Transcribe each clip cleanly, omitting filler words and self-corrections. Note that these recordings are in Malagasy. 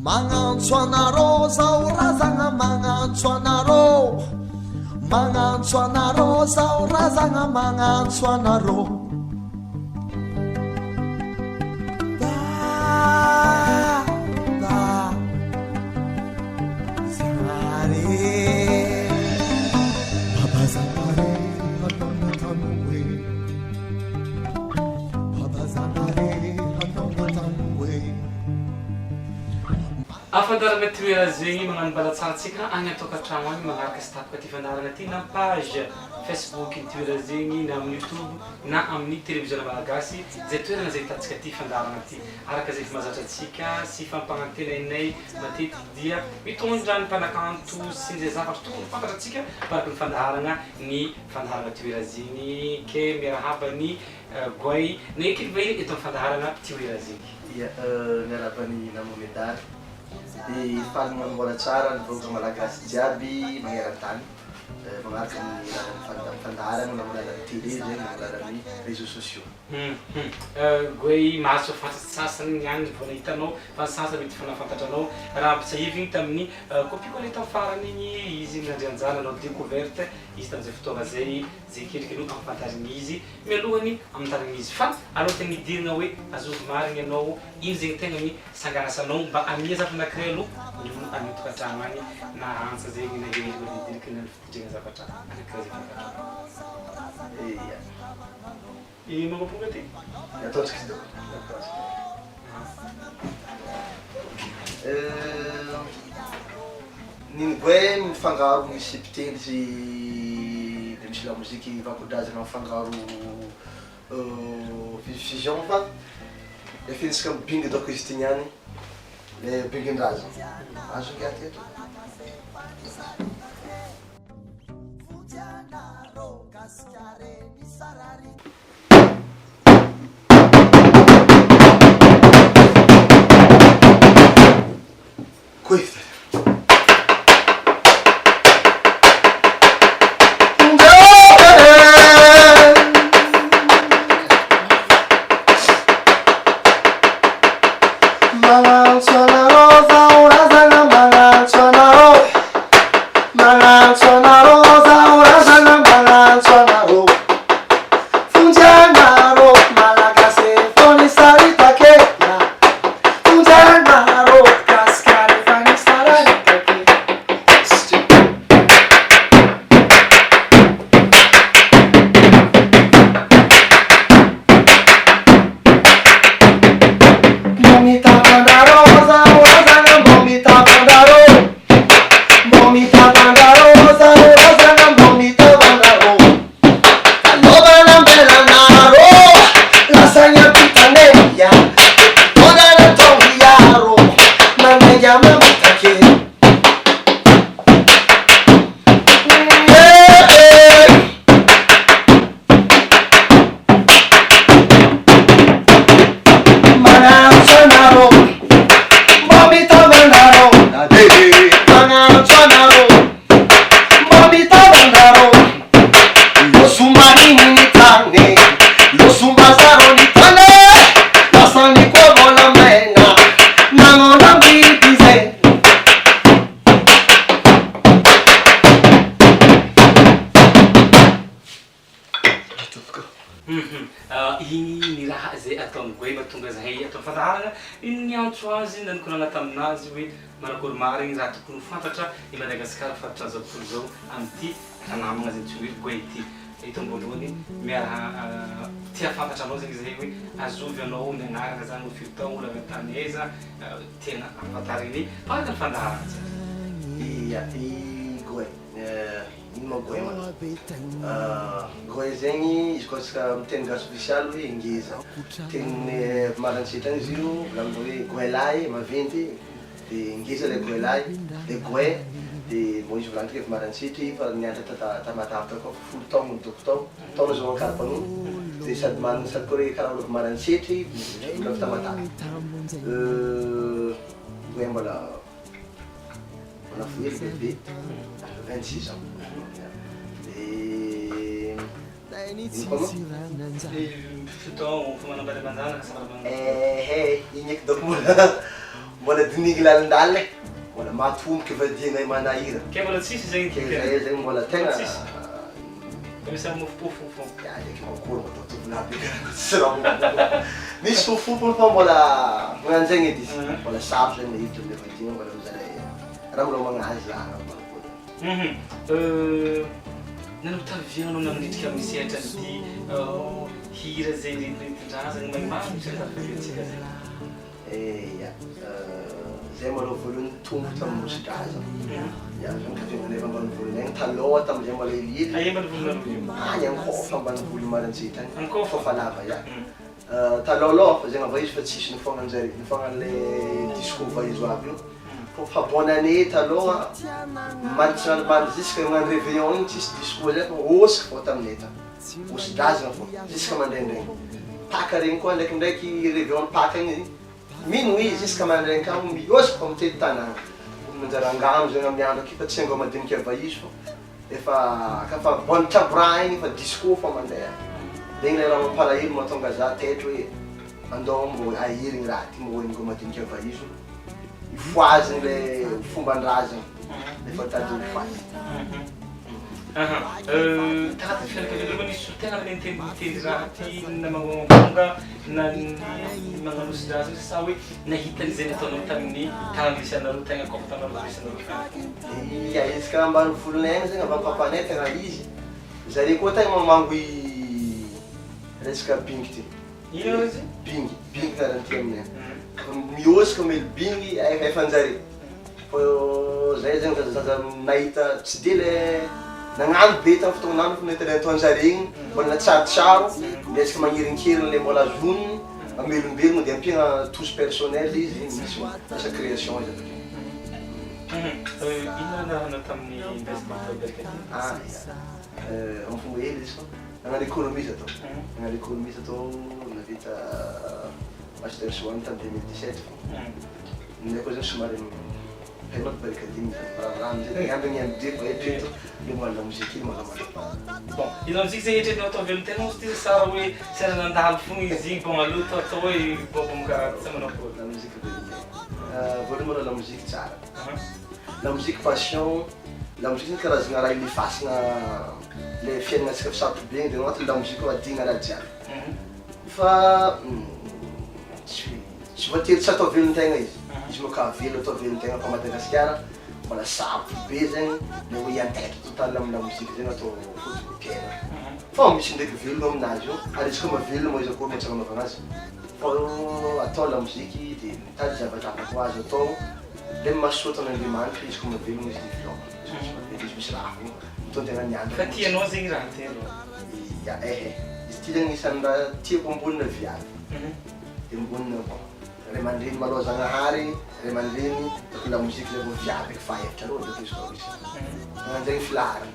Magnantso anareo zaho razagna magnantso anareo Magnantso anareo zaho razagna magnantso anareo Baba Zagnahary e Baba Zagnahary anao natano e Baba Zagnahary anao natano e. Ahafantarana toerana zegny magnano balatsara-tsika agny an-tokantragno agny magnaraka sy tapaka ty fandaharana ty na page Facebook ny toerana zegny na amin'ny youtube na amin'ny televiziona malagasy zay toerana zay ahitantsika ty fandaharana ty. Araka izay efa mahazatra antsika sy fampanantenainay matetiky dia mitondra ny mpanakanto sy izay zavatra tokony ho fantatra antsika araka ny fandaharana ny fandaharana Toerazigny ke miarahaba ny Goay ny ekipa vahiny eto amin'ny fandaharana Toerazigny. Ia, miarahaba ny namana Medard. Dia faly magnamboara tsara ny vahoaka malagasy jiaby magneran-tany magnaraka ny alalan'ny fandaharana na amin'ny alalan'ny télé zegny na amin'ny alalan'ny réseaux sociaux. Hum Goay mahazo fantatry sasany ny any vao nahita anao fa ny sasany mety efa nahafantatra anao raha ampitsahivigny tamin'ny copie coller tamin'ny farany igny izy nandrianjara nanao decouverte izy tamin'izay fotoagna zay zay kendriky no ampifantarigny izy mialohany amantarigny izy fa aloha tegna hidirigna hoe azovy marigny anao ino zegny tegna ny sanganasanao mba amia zavatra anakiray aloha ny olo any tokantragno any na antsa zegny na hery madinidinika na ny fitendregna zavatra anakiray zay fantatrao. Ia. I Mangoponga ty? Ataontsika izy daholo. Ataontsika. Ny Ngoe mifangaro misy mpitendry sy de misy lamoziky vakodrazana mifangaro fusion fa le fihetsika mibingy ataoko izy ty niany le bingin-drazana. Azo ngiahy teto. Koa Magnantso anareo zaho razana magnantso anareo Magnantso anareo zaho razana magnantso anareo Vonjy anareo Malagasy efa nisaritaka e Vonjy anareo Gasikara efa nisaritaka e. Mbô mitavandra zaho razana mbô mitavandra Mbô mitavandra zaho razana mbô mitavandra Fanaovana ambelanarô lasa ny ampitane ya Mbola natao hiaro manainga mamitake Eh eh. Magnantso anareo, mba mitavanareo Magnantso anareo, mba mitavanareo Loso marigny ny tany, loso mazaro ny tany Lasa ny koa volamena, nagnona biby zay. Tompoko. Hum Igny ny raha izay ataon'i Goe mahatonga zahay ato amin'ny fandaharana, iny niantso azy na nikoragna taminazy hoe manakory marigny raha tokony ho fantatra i Madagasikara fantatran'izao tontolo izao amin'ity ranamagna izay antsoiny hoe Goe ity. Eto am-boalohany miara te hahafantatra anao zegny zahay hoe azovy anao ny agnarana zany, firy taogno, avy an-tany aiza, tena ahafantarigny araka ny fandaharana tsara. Ia, i Goe. Ino ma goe ma? Goe zegny izy koa antsika amy teny gasy ofisialy hoe ngeza, teny avy Maroantsetra agny izy io volagnina hoe goe lahy maventy de ngeza le goe lahy de goe de bon izy volagniko avy Maroantsetra fa nianatra ta Tamatave tao koa fa folo taogno nidoko tao, taona zao Ankarapanony de sady manana sady koa re karaha olo avy Maroantsetra olo avy Tamatave goe mbola. Mbola vao hely bebe, 26 ans. De ino koa moa? Fito taogno, fa manambady aman-janaka sa mbola manana? Ehe, igny eky dônko mbola. Mbola dinihigny lalindalina e, mbola matomboky vadianay manahira. Kay mbola tsisy zegny Kay zay zegny mbola Mbola tegna tsisy. Fa misy raha mofopofogny fô. Ya ndraiky makory mba atao tovolahy be karaha tsisy raha mofopofogny. Misy fofopofogny fa mbola magnano zegny edy izy. Mbola sarotro zegny le hiditra amle vadiagna mbola mizara raha mbola magnahy za mbola. Nanao anao nagnidrika amin'ny sehatra an'ity hira zay nentin-drazana mahimagnitra zafavetsika zay. Ya, zay malôha voalohany nitombo tamin'ny mosi-drazana. Ya, zay nikaviananay avy ambanivolonay agny talôha tamin'izay mbola helihely. Aia ambanivolonareo io? Agny Ankofa, ambanivoly Maroantsetra agny. Ankofa? Ankofa lava, ya. Talôhalôha fa zegny avao izy fa tsisy nifoagnan'jare, nifoagnan'le disco vahizo aby io. Fô fa bonne année talôha, mandritran'ny jusque magnano réveillon igny tsisy disco zay fa hôsiky fô taminay tagny. Hosi-drazana fô jusque mandraindraigny. Paka regny koa ndraikindraiky réveillon Paka igny minuit jusque mandraigny ka mihôsiky fô mitety tanàgna. Manjary angano zegny amin'ny andro ake fa tsy angao madiniky avaizo fô efa kafa bonne tsaboraha igny efa disco fô mandeha. De igny le raha mampalahelo mahatonga za taitry hoe andao mbô aherigny raha ty mbô angao madiniky avaizo hifohazigny le fomban-drazagna efa tady hofohazigny. Tagnatin'ny fianakavianareo va nisy olo tegna niteny niteny raha ty na magnonga na ny magnanosi-drazana sa hoe nahita an'izay nataonao tamin'ny tanàna nisy anareo tegna ankofa tanàna nisy anareo tagny? Ia, izy karaha ambanivolonay agny zegny avy amy papanay tegna izy, zare koa tegna mamango i resaka bingy ty. Ino izy? Bingy, bingy karaha ty aminay agny. Mihôsika mamely bingy efa-njare. Fô zay zegny zazazaza nahita tsy de le nagnano be tamin'ny fotoagnan'andro fa nahita le ataon-jare igny mbola natsiarotsiaro miezaka magnerin-keriny le mbola azo onony mamelombelogno de ampiagna touche personnelle izy misy lasa création izy avy akeo. Ino raha niarahanao tamin'ny université tao Berkane? Ah ya, amin'ny fomba hely izy fa nagnano économie za tao, nagnano économie za tao nahavita master one tamin'ny 2017 fô. Ny koa zany somary hainao barikadimy zany raha amizay miambigny M2 fa eritrereto le magnano lamoziky iny magnamana. Bon, i lamoziky zay eritreretinao atao velon-tegna ozy ty sa hoe sendra nandalo fogna izy igny bon aleo atao atao hoe bon karaha ty sa manao akory? Lamoziky velon-tegna. Voalohany malôha lamoziky tsara. Lamoziky passion, lamoziky zany karazagna raha ilefasagna le fiaignanantsika fa sarotro be igny de agnatin'ny lamoziky ao adigna raha jiaby. Fa tsy Tsy voatery tsy atao velon-tegna izy, izy moa ka velona atao velon-tegna fa Madagasikara mbola sarotro be zegny le hoe hiantetra total amina mozika zegny atao fotoppiainana fa misy ndraiky velona aminazy io ary izy koa mahavelona moa izy akory moa tsy agnanaovana azy fa atao lamoziky de mitady zavatra hafa koa azo atao le mahasoa ataon'Andriamanitra izy koa mahavelona izy miveloma izy koa tsy mahavelona izy misy raha hafa mitondra ny andro Fa tianao zegny raha ty aloha? Ya ehe, izy ty zegny anisan'ny raha tiako ambonina viavy. De mbonina bon ray aman-dreny malôha Zagnahary, ray aman-dreny ataoko lamoziky zay vao viavy eky fahaefatra rô ndraiky izy koa misy. Magnano zegny filaharana.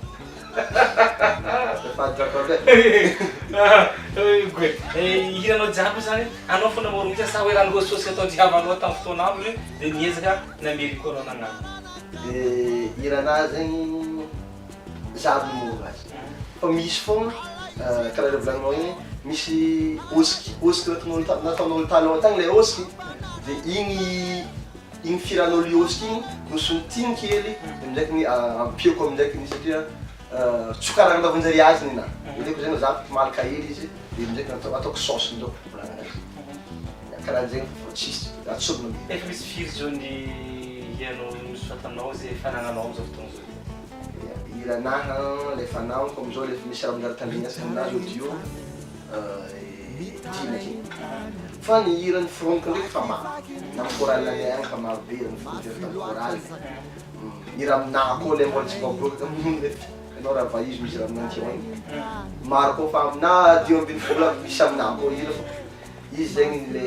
Azafady d'accord e. Goe, hiranao jiaby zany anao fô namorogno izy sa hoe raha nirôsirôsika ataon-dry havanao tamin'ny fotoan'androny de niezaka nameriny koa anao nagnano? De hiranahy zegny za aby namorogno azy fa misy foagna karaha le volagninao igny misy hôsiky hôsiky nataon'olo nataon'olo talôha tagny le hôsiky de igny igny fihiran'olo i hôsiky igny nosontiny kely de amindraiky ny ampiako amindraiky ny satria tsy karaha nanaovanjare azy ninahy aleoko zegny za malaka hely izy de amindraiky atao ataoko saosy amizao volagnana azy karaha zegny fa tsisy atsobina be. Efa misy firy zao ny hiranao nosoratanao zay efa anagnanao amizao fotoagna zao ty? Hiranahy le fanaoko amizao le misy raha manjary tandrignasako aminazy audio dimy ake fa ny hira noforoniko ndraiky fa maro na amy chorale anay agny fa maro be hira noforoniko tamy chorale, hira aminahy koa le mbola tsy voaboaka anao raha vaizo misy raha aminah teo agny maro koa fa aminahy 15 aby misy aminahy koa hira fa izy zegny le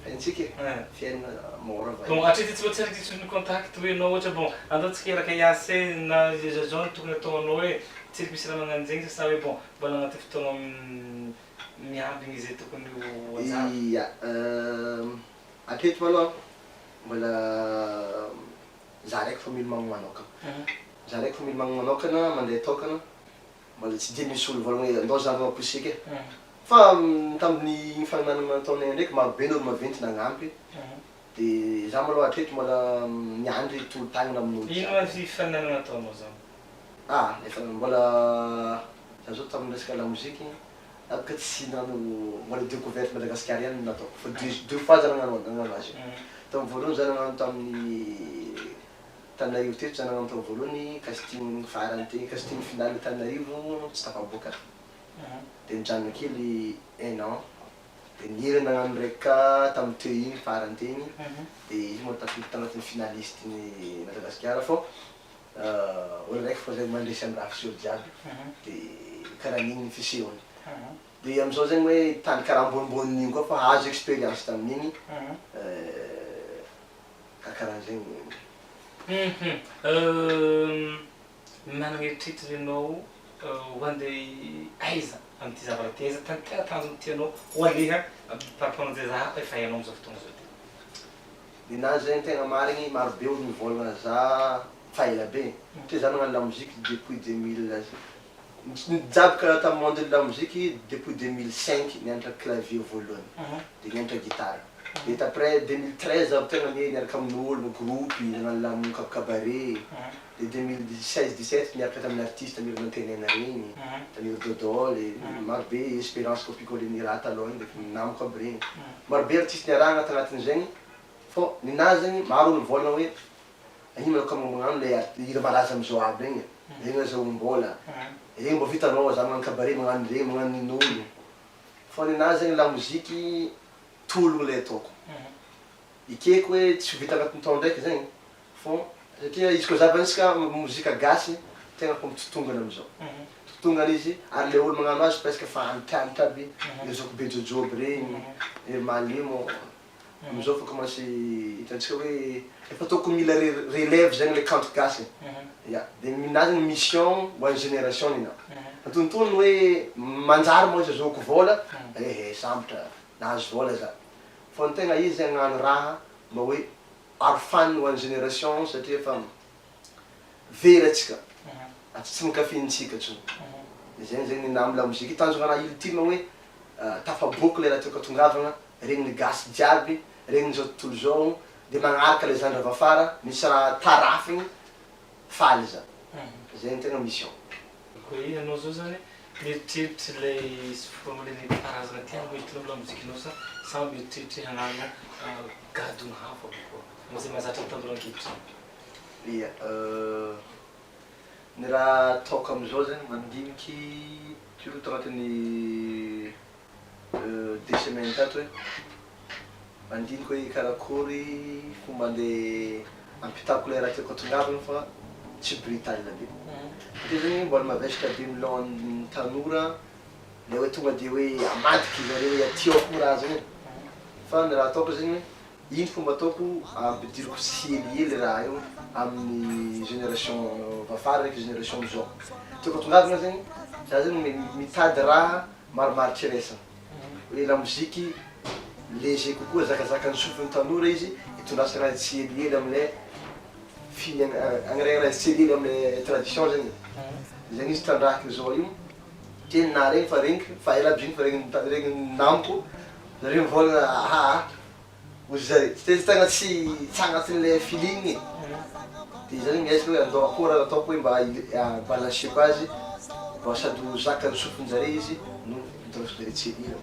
haintsika e fiainana mora va Bon, hatreto tsy mba tsy ary ny contact hoe anao ohatra bon andao tsika hiaraka hiasa e na zao no tokony ataonao hoe tsiriky misy raha magnano zegny sa hoe bon mbola agnaty fotoagna miambigny izay tokony ho anjara. Ia, hatreto malôha mbola za raiky fa milomagno manôkana, za raiky fa milomagno manôkana mandeha tôkana mbola tsy de misy olo vôlagna hoe andao za mamposika e. Fa tamin'ny faninanana nataonay ndraiky marobe ny olo maventy nagnampy de za malôha hatreto mbola miandry tolo-tagnana amin'olo Ino jiaby. ma ty faninanana ataonao zany? Ah, efa mbola za zao tamin'ny resaka lamoziky za boka tsy nagnano, mbola découverte Madagasikara ihany no nataoko fa deux fois za nagnano azy. Tamin'ny voalohany za nagnano tamin'ny Tananarivo teto za nagnano tamin'ny voalohany casting farany teny, casting finale Tananarivo tsy tafaboaka de nijanona kely un an de niherina nagnano ndraiky ka tamin'ny teo igny farany teny de izy moa tafiditra tagnatin'ny finaliste ny Madagasikara fô olo raiky fô zay mandresy amy raha fiseho jiaby de karaha an'igny ny fisehony de amizao zegny hoe tany karaha ambonimboniny koa fa azo expérience tamin'igny ka karaha zegny. Managna eritreritry ve anao ho andeha aiza amin'ity zavatra ty? Aiza tany tena tanjona tianao ho aleha par rapport an'izay raha efa hainao amin'izao fotoana izao ty? Ninahy zegny tegna marigny maro be olo mivôlagna za fa ela be satria za nagnano lamoziky depuis 2000, nijaboka tamy monde ny lamoziky depuis 2005 nianatra clavier voalohany de nianatra gitara de après 2013 zaho tegna niaraka amin'olo groupe nagnano lamo cabaret de 2016 17 niaraka tamin'ny artiste Mira Nantenaina regny, Tamir Dodol, maro be Espérance copie-coller ny raha taloha igny de namako aby regny, maro be artiste niarahana tagnatin'izegny fô ninahy zegny maro olo mivôlagna hoe ino malôha ka magnano le hira malaza amizao aby regny, regny azahoam-bôla, regny mbô vitanao za magnano cabaret magnano regny magnano nin'olo fô ninahy zegny lamoziky tologno le ataoko, ekeko hoe tsy ho vita agnatin'ny taogno raiky zegny fô satria izy koa zava-nisy mozika gasy tegna fa mitotongana amizao, mitotongana izy ary le olo magnano azy presque efa antitrantitra aby, ry zokibe Jojo aby regny, ry Malemo amizao fa commence hitantsika hoe efa tokony mila relève zegny le kanto gasy, ya de ninahy zegny mission ho an'ny génération ninahy, antonontonony hoe manjary moa izy azahoako vôla, ehe sambatra nahazo vôla za, fô ny tegna izy hagnano raha mba hoe arofaniny ho an'ny génération satria efa very atsika, tsy mankafy antsika intsony, de zegny zegny ninahy amy lamoziky, tanjona anahy ultime hoe tafaboaka le raha tiako atongavagna, regny ny gasy jiaby, regny zao tontolo zao, de magnaraka le zandry avy afara, misy raha tarafigny, faly za, zegny tegna mission. Koa ianao zao zany mieritreritra ilay formule nentim-paharazana ty no entinao lamozikinao sa sa mieritreritra hagnano gadona hafa kokoa amin'izay mahazatra ny tanora ankehitriny? Ia, ny raha ataoko amizao zegny mandiniky surtout tagnatin'ny deux semaines tato hoe mandiniky hoe karakôry fomba andeha ampitako le raha tiako atongavana fa tsy brutal be, satria zegny mbola mavesatra be amin'ny lohan'ny tanora le hoe tonga de hoe amadiky zareo hoe aty ao koa raha zegny e, fa ny raha ataoko zegny ino fomba ataoko ampidiriko tsiheliely raha io amin'ny génération vafara ndraiky génération amizao, tiako atongavana zegny za zegny mitady raha marimaritra iraisana hoe lamoziky léger kokoa zakazakan'ny sofin'ny tanora izy hitondrasana azy tsiheliely amle agnaregna azy tsiheliely amle tradition zegny, zegny izy trandrahiko zao io, teny naharegny fa regniko fa ela aby izy fa regny regny namako zareo mivôlagna aha ozy zare tsy tegna tsy tsy agnatin'le feeling e, de za zegny miezaka hoe andao akôry raha ataoko hoe mba balanceko azy mba sady ho zakan'ny sofinjare izy no hitondrasako tsiheliely.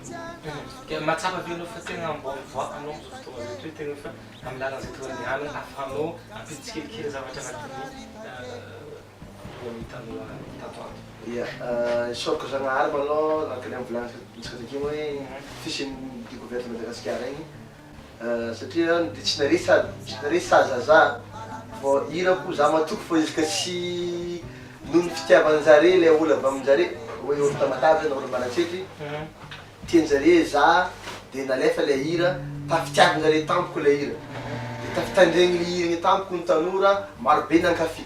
Ke mahatsapa ve anao fa tegna ambony voie anao amizao fotoagna zao ty hoe tegna fa amy lalana zay tokony andehanana ahafahanao ampiditra tsikelikely zavatra agnatin'ny lohan'ny tanora tato ato? Ia, isaorako Zagnahary malôha araka le novolagnintsika takeo hoe fisian'ny découverte Madagasikara igny satria de tsy nare sady tsy nare saza za fô hirako za matoky fô izy ka tsy noho ny fitiavanjare le olo avy aminjare hoe olo Tamatave na olo Ambalatseky tianjare za de nalefa le hira tafitiavanjare tampoko le hira de tafitandregny le hira igny tampoko ny tanora marobe nankafy,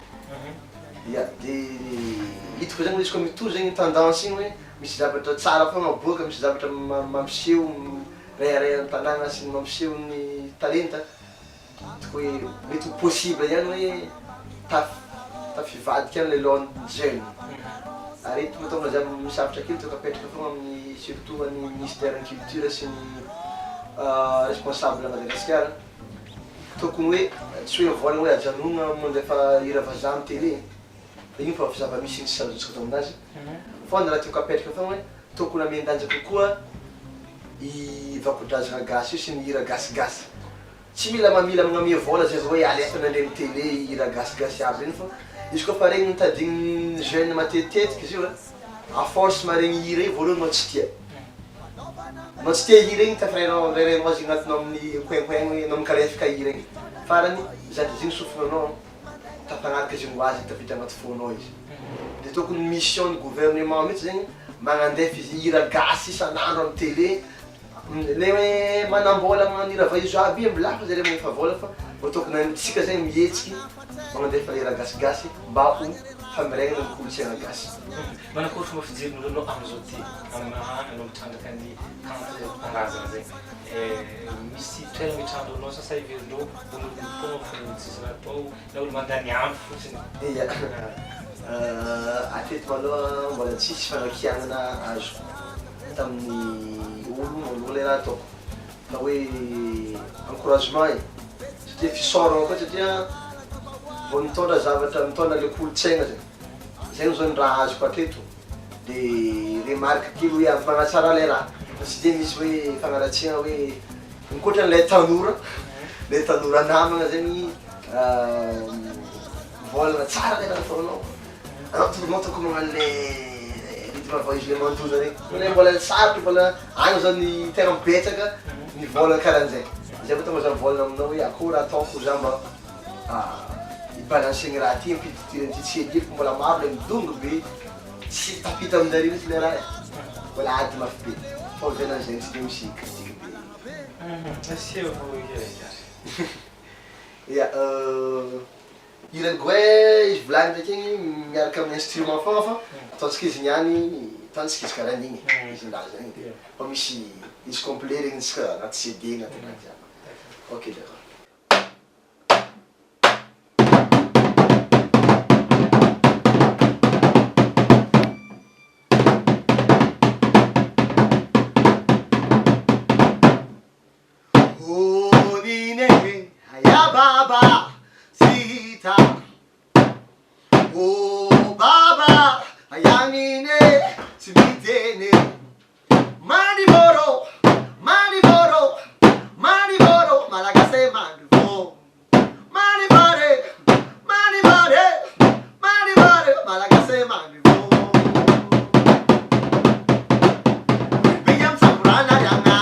ia de hitako zegny izy koa mitohy zegny tendance igny hoe misy zavatra tsara foagna aboaka misy zavatra mampiseho reharehan'ny tanàgna sy ny mampiseho ny talenta hitako hoe mety ho possible ihany hoe tafivadika any le lohan'ny jeune. Aretina mahatonga za misafotra kely toa apetraka fogna amin'ny surtout an'ny ministère ny culture sy ny responsable Madagasikara. Tokony hoe tsy hoe mivolagna hoe ajanogna mandefa hira vazaha amin'ny télé fa igny fa zava-misy igny tsy azontsika atao aminazy. Fa ny raha tiako apetraka fogna hoe tokony amen-danja kokoa i vakodrazagna gasy io sy ny hira gasigasy. Tsy mila mamila magnamia vôla zay vao hoe alefa nandre am télé hira gasigasy aby regny fa izy koa fa regny nitadin'ny jeune matetitetika izy io a, à force maregny hira io voalohany anao tsy tia, anao tsy tia hira igny tafirainao rairainao azy agnatinao amin'ny coin coin hoe anao mikalefaka hira igny, farany zatra izy igny sofinanao tafagnaraka izy igny ho azy tafiditra agnaty fônao izy, de tokony mission ny gouvernement mihitsy zegny magnandefa izy hira gasy isan'andro am télé. Le hoe manambola magnano hira vahizo aby io lafo zareo magnefa vola fa vao tokony antsika zegny mihetsiky magnandefa hira gasigasy mba ho fameregnana ny kolontsaigna gasy. Manakory fomba fijerin'olo anao amin'izao ty amin'ny maha anao mitrandraka ny kanto razana zay? Misy toerana ametrahandreo anao sa sa heverindreo olo mipoagna fo tsisy raha atao na olo mandany andro fotsiny? Ia, hatreto malôha mbola tsisy fanakianana azoko. Tamin'ny olo manoa le raha ataoko fa hoe encouragement e, satria fisaorana koa satria vao nitondra zavatra nitondra le kolontsaina zay, zay zao ny raha azoko hatreto de remarque kely hoe ampanatsara le raha fa tsy de misy hoe fagnaratsiana hoe ankoatran'ilay tanora, le tanora namana zegny mivôlagna tsara le raha ataonao. Anao tonga tokony magnano le rythme voice le mandona regny, fa mbola sarotro mbola agny zao ny tegna betsaka ny vôla karanjay, zay vao tonga za mivôlagna aminao hoe akôry ataoko za mba hi-balancegny raha ty ampididira ty tsy helihely fa mbola maro le midongy be tsy tafita aminjareo mihitsy le raha e, mbola ady mafy be fa ivelan'izay tsy de misy critique be. Asiavo hira ary. Ya. Hiran'i Goin izy volagny ndraiky igny miaraka amin'ny instrument fogna fa ataontsika izy niany ataontsika izy karaha an'igny izy nilaza igny de fa misy izy complet regny tsika anaty CD agnatin'ny raha jiaby. Ok d'accord. Onine ya baba sita Oh baba ayamine tsy miteny Mandivoro mandivoro mandivoro Malagasy mandivoro Mandivore mandivore mandivore Malagasy mandivoro William Samorana yanga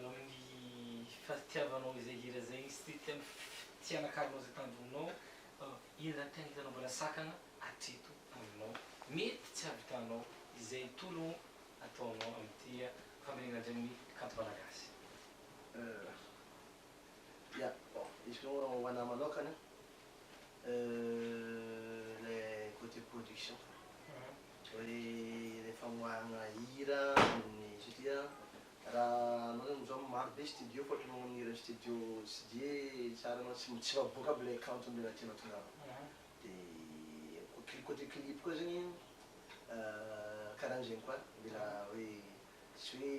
Amin'ny fahatiavanao izay hira izay sy ty fitianakarinao izay tanjonao, ino zany tegna hitanao mbola sakana hatreto aminao mety tsy hahavitanao izay tologno ataonao amin'ity famerenana indray ny kanto malagasy? Ya, bon, izy koa ho anahy manokana, le côté production, hoe le famoahana hira amin'ny satria raha anao zany amizao maro be studio fa ohatra magnano hira studio tsy de tsara anao tsy tsy mahaboaka aby le kanto amle raha tianao tongavana, de côté clip koa zegny karahan'zegny koa mila hoe tsy hoe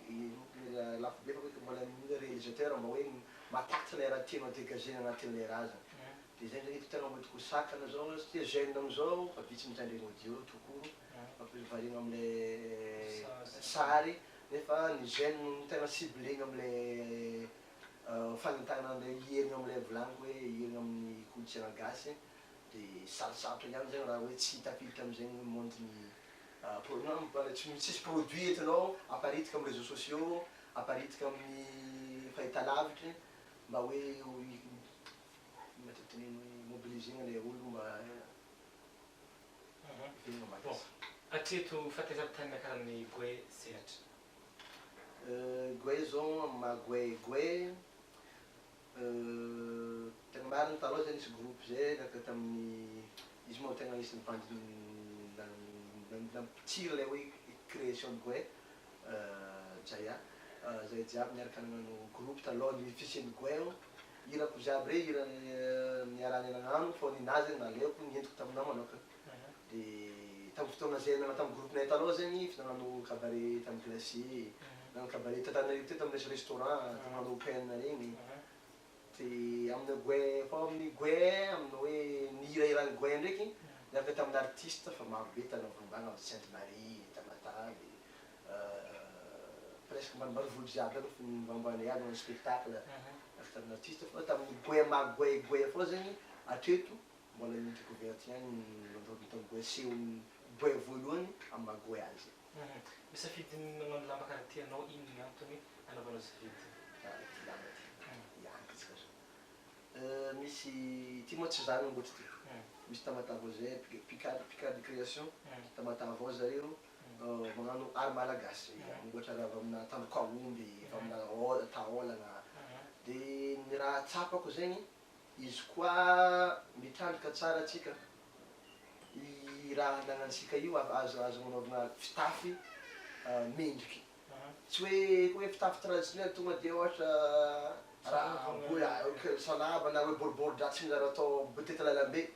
ino mila lafo be fa hoe mbola mila réalisateur mba hoe mahatakatra le raha tianao dégagena agnatin'le raha zany, de zay zany tegna mety ho sakana zao satria jeune amizao fa vitsy mitandregny audio tout court fa plus variana amle sary nefa ny jeune no tegna ciblena amle fagnentanana anle hiherigna amle volagniko hoe hiherigna amin'ny kolontsaina gasy de sarotsarotra ihany zegny raha hoe tsy tafiditra amizegny monde-n'ny tsisy produit entinao aparitaka amin'ny réseaux sociaux, aparitaka amin'ny fahitalavitry. Mba hoe matetiky teneno hoe mobiliser-na le olo mba hiverina Bon, mampiasa. Hatreto fahatezam-pitanina niakaran'ny Goe sehatra. Goe zao amin'ny maha Goe Goe, tegna marina taloha zay nisy groupe zay niaraka tamin'ny, izy moa tegna anisan'ny bandy nampitsiry lay hoe création ny Goe, Jaya, zay jiaby niaraka nagnano groupe taloha ny fisian'ny Goe io, hirako jiaby rey hira niarahanay nagnano fô ninahy zegny naleoko nientiko taminahy manokana. De tamin'ny fotoagna zay nagnano tamin'ny groupe-nay taloha zegny efa nagnano cabaret tamin'ny glacier, nagnano cabaret t'Antananarivo teto amin'ny restaurant, nagnano open regny. De amin'ny Goe fô amin'ny Goe amin'ny hoe nihirahiran'ny Goe ndraiky niaraka tamin'ny artiste fa marobe tany Ambovombagnana, Sainte Marie, Tamatave, presque ambanimbanivohitry jiaby agny fombanay aby nagnano spectacle niaraka tamin'ny artiste fa tamin'ny Goe maha Goe Goe fô zegny hatreto mbola ny découverte ihany nataoko tamin'ny Goe seho Goe voalohany amin'ny maha Goe azy. Misafidy nagnano lamba karaha ty anao, ino ny antony anaovanao safidy? Ah, ty lamba ty, ianaka tsika zao. Misy ty moa tsy za namboatry ty. Misy Tamatave zay Picard Picard de création, Tamatave ao zareo magnano art malagasy, mamboatra raha avy amina tandrok'aomby, avy amina taolana. De ny raha tsapako zegny, izy koa mitrandraka tsara atsika, i raha anagnantsika io azo azo agnanaovana fitafy mendriky. Tsy hoe koa hoe fitafy traditionnel tonga de ohatra raha bola salaba na hoe boribory-draha tsy manjary atao betety lalambe.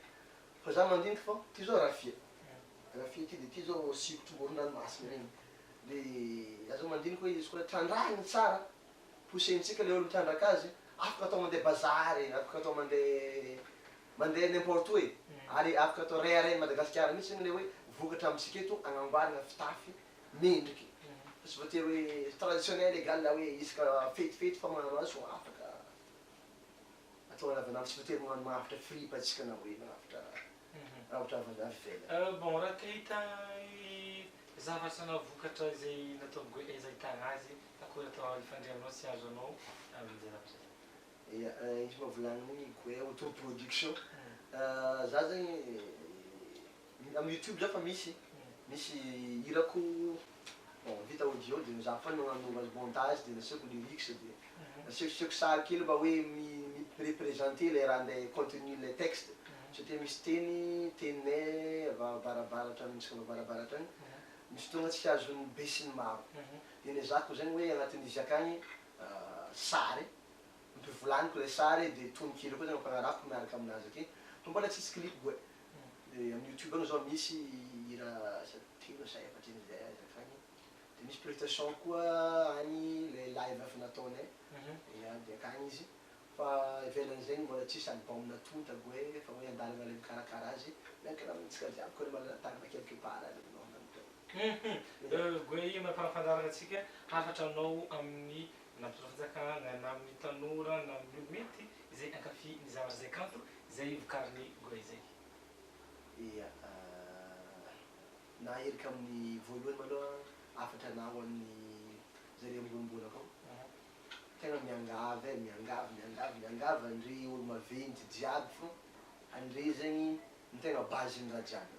Fa za mandiniky fô ty zao rafia, rafia ty de ty zao sikotry moron-dranomasina regny. De azo mandiniky hoe izy koa trandrahiny tsara, posentsika le olo mitrandraka azy, afaka atao mandeha bazary, afaka atao mandeha mandeha n'importe où e. Ary afaka atao reharehan'i Madagasikara mihitsy zegny le hoe vokatra amintsika eto agnamboarana fitafy mendriky. Fa tsy voatery hoe traditionnel égal hoe isaka fetifety fa magnano azy fô afaka atao andavanandro, tsy voatery magnano magnafatra fripe atsika na hoe magnafatra raha ohatra avy avy ivelany. Bon, raha te hahita zavatra na vokatra izay nataon'ny Goe aiza ahitana azy, akory atao ifandray aminao sy azo anao amin'izay zavatra zay? Ia, izy moa volagniny Goe autoproduction. Za zegny amin'ny YouTube za fa misy, misy hirako bon vita audio de za foana magnano azy montage de nasiako lyrics de nasiakosiako sary kely mba hoe mi-représenter le raha andeha contenu le texte satria misy teny teninay avy avarabaratra amintsika avy avarabaratra agny, misy fotoagna tsy azon'ny be sy ny maro. De nezahako zegny hoe agnatin'izy akagny sary, ampivolaniko le sary de tononkira koa zegny ampiarahako miaraka aminazy ake fa mbola tsisy clip Goe. De amin'ny YouTube agny zao misy hira telo sa efatry igny zay azy akagny. De misy prestation koa agny le live efa nataonay, ia de akagny izy. Fa ivelan'izegny mbola tsisy album natonta Goe fa hoe andalana le mikarakara azy, miankina amintsika jiaby koa le malala tanana quelque part any aminao. Goe io mampanafandarana antsika hafatra anao amin'ny na mpitondra fanjakana na amin'ny tanora na amin'ny olo mety izay ankafy ny zavatra izay kanto izay vokarin'ny Goe zay. Ia, na erika amin'ny voalohany maloha hafatra anah ho an'ny zareo ambonimbony akao. Tegna miangavy e, miangavy, miangavy, miangavy andre olo maventy jiaby fô andre zegny ny tegna base-n'ny raha jiaby.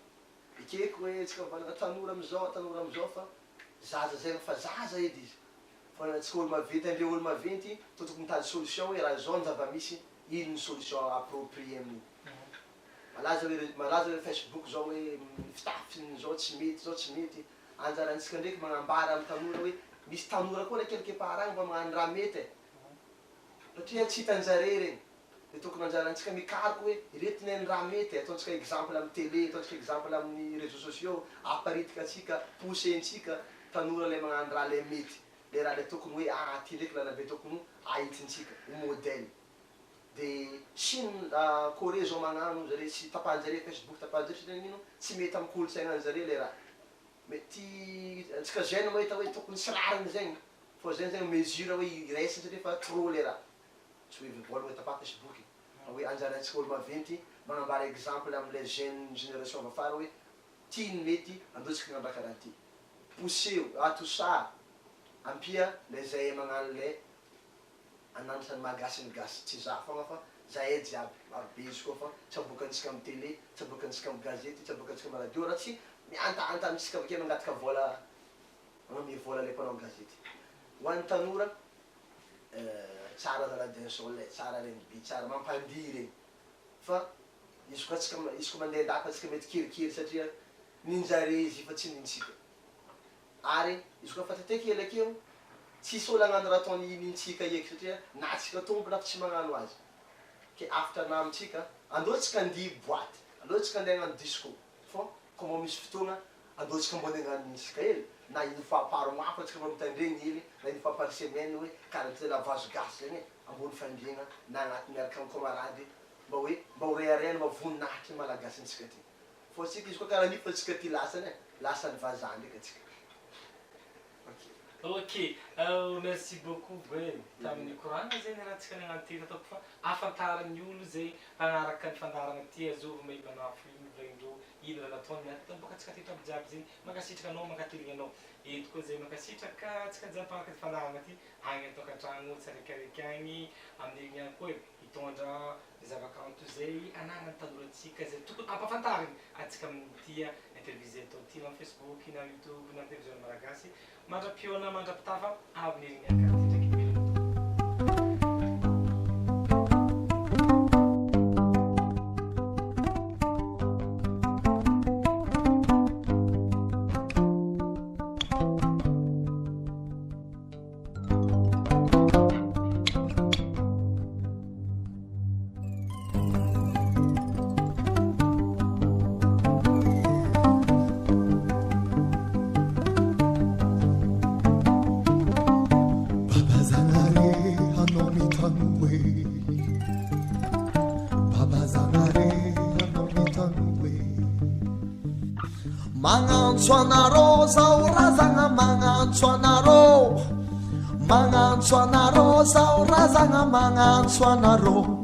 Ekeko hoe tsika mivolagna tanora amizao, tanora amizao fa zaza zegny fa zaza edy izy. Fa antsika olo maventy, andre olo maventy tô tokony mitady solution hoe raha zao ny zava-misy, ino ny solution approprié amin'igny. Malaza hoe malaza hoe Facebook zao hoe fitafiny zao tsy mety, zao tsy mety. Anjarantsika ndraiky magnambara amin'ny tanora hoe misy tanora koa na quelque part agny mba magnano raha mety e. Satria tsy hitanjare regny. De tokony anjarantsika mikaroka hoe ireto ne ny raha mety e, ataontsika exemple amin'ny télé, ataontsika exemple amin'ny réseaux sociaux, aparitaka atsika, poussentsika tanora le magnano raha le mety. Le raha le tokony hoe ah ty ndraiky lalabe tokony ahitsintsika ho modèle. De Chine, Corée zao magnano zare tsy tapahanjare Facebook, tapahanjare satria nagnino tsy mety amin'ny kolontsainanjare le raha. Mety antsika jeune mahita hoe tokony tsy rariny zegny, fô zegny zegny mesure hoe iraisiny satria fa trop le raha. Tsy hoe mivolagna hoe tapaha Facebook, fa hoe anjarantsika olo maventy magnambara exemple am'le jeune génération avy afara hoe ty ny mety andao tsika hagnano raha karaha ty. Pousseo, atosa, ampia le zay magnano le Hananatra ny maha gasy ny gasy. Tsy za fogna fa zahay jiaby, maro be izy koa fa tsy aboakantsika am tele, tsy aboakantsika am gazety, tsy aboakantsika am radio raha tsy mihantahanta amintsika avy ake mangataka vola, magnome vola le mpanao gazety. Ho an'ny tanora, tsara zalahy dancehall e, tsara rnb, tsara mampandihy regny fa izy koa tsika izy koa mandeha andafy antsika mety kelikely satria ninjare izy io fa tsy nintsika. Ary izy koa fa teteky ela akeo tsisy olo hagnano raha ataony nintsika eky satria na tsika tompony afa tsy magnano azy. Ke after na amintsika andao tsika andihy boite, andao tsika andeha hagnano disco fô ko mbô misy fotoagna andao tsika mbô andeha hagnano nintsika hely na une fois par mois fa tsika mbô mitandregny hely na une fois par semaine hoe karaha ty zalahy vazo gasy zegny e ambony fandriagna na agnaty miaraka am camarade mba hoe mba ho reharehana mba voninahitry ny malagasy antsika ty. Fô tsika izy koa karaha an'io fa tsika ty lasany e, lasan'ny vazaha ndraiky atsika. Ok. Ok, merci beaucoup Gwen tamin'ny koragna zay niarahantsika nagnano ty ataoko fa ahafantaran'ny olo zay mpanaraka ny fandaharagna ty azovy mahay manafo ino volagnindreo ino raha nataony niaraka tamin'ny boka antsika teto aby jiaby zegny mankasitraka anao mankateligny anao eto koa zay mankasitraka antsika jiaby mpanaraka ty fandaharagna ty agny an-tokantragno tsaraikaraiky agny amin'ny herigny agny koa e hitondra Ny zava-kanto izay ananan'ny tanorantsika izay tokony ampahafantariny antsika amin'ity interview izay atao ity na amin'ny Facebook na YouTube na amin'ny televiziona malagasy. Mandra-pihaona mandra-pitafa avy ny herin'ny akady ndraiky veloma tompoko. Baba Zagnahary anao mitanoe Baba Zagnahary anao mitanoe Magnantso anareo zaho razagna magnantso anareo Magnantso anareo zaho razagna magnantso anareo.